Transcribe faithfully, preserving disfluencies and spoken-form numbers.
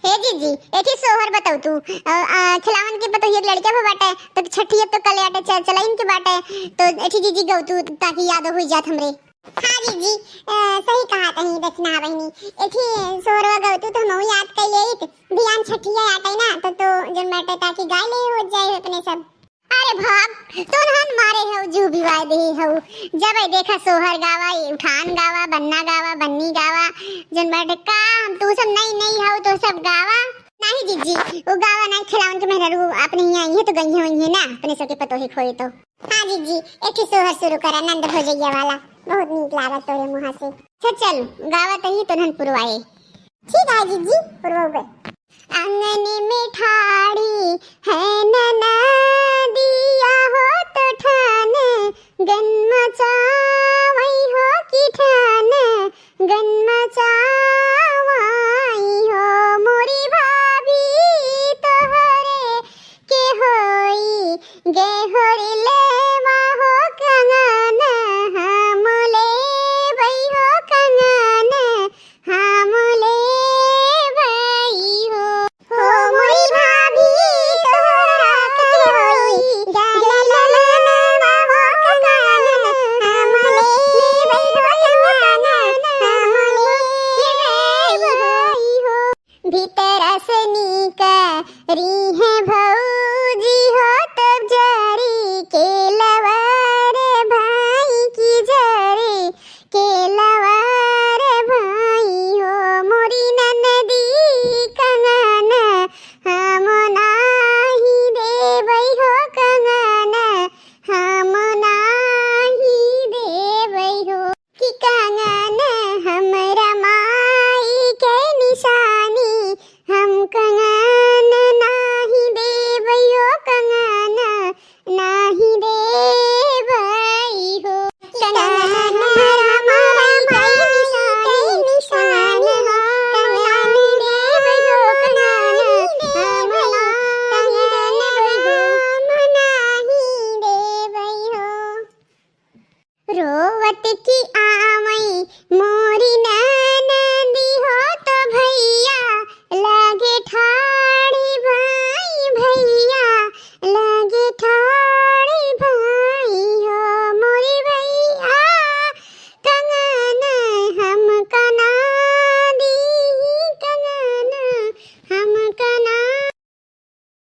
हे जीजी, एठी सोहर बतउतू, अ, अ, खिलावन के पतोहिया के लड़का भा बाटे, तो छठिया तो कल आटे च-, चलाइन के बाटे, तो एठी जीजी गउतू ताकि याद होइ जात हमरे। हाँ जीजी, अ, सही कहा तही दक्षिणा बहिनी, एठी सोहरवा गउतू तो हमहू याद कइ लेइत, ध्यान छठिया आटे ना, तो, तो जन बाटे ताकि गाय ले हो जाए अपने सब। अरे भाग, तोहन मारे हउ, जू बिवाय देहे हउ। जब आई देखा सोहर गावा, ये उठान गावा, बन्ना गावा, बन्नी गावा, जन बाटे का हम तू सब नई नई हउ तो सब गावा। नाही जीजी, वो गावा नाही खिलावन के मेहरारू अपने हियाँ आई है तो गई है, वही है ना, अपने सबके पतोही खोए तो। हाँ जीजी, एक ठे सोहर शुरू करा नंद भोजैया वाला, बहुत नीक लागत तोरे मुँह से। अच्छा चल, गावा तही तोहन पुरवाए। ठीक है जीजी, पुरवाउबे। आंगन में ठाड़ी है ननदिया हो तो ठान गन मचावई हो कि ठान गन मचावई हो मोरी भाभी तोहरे के होई गे होरी लेवा हो कंगन हम लेबई हो कंगन हम लेबई हो। हो मोरी भाभी तोहरा के होई गन लेवा हो कंगन हम लेबई हो कंगन हम लेबई हो। भीतर से निकरी है भौजी हो तब जरी के लवर भाई की जरी के लवर भाई हो मोरी ननदी कंगन हम नाही देबई हो कंगन हम नाही देबई हो। कि कंगन हमरा माई के निशानी हम कंगन नाही देबई हो कंगन नाही देबई हो। कंगन हमरा माई के निशानी हो कंगन देबई हो कंगन हम नाही देबई हो हम नाही देबई हो। रोवत की आवई मोरी ननदी हो तो भैया लागे ठा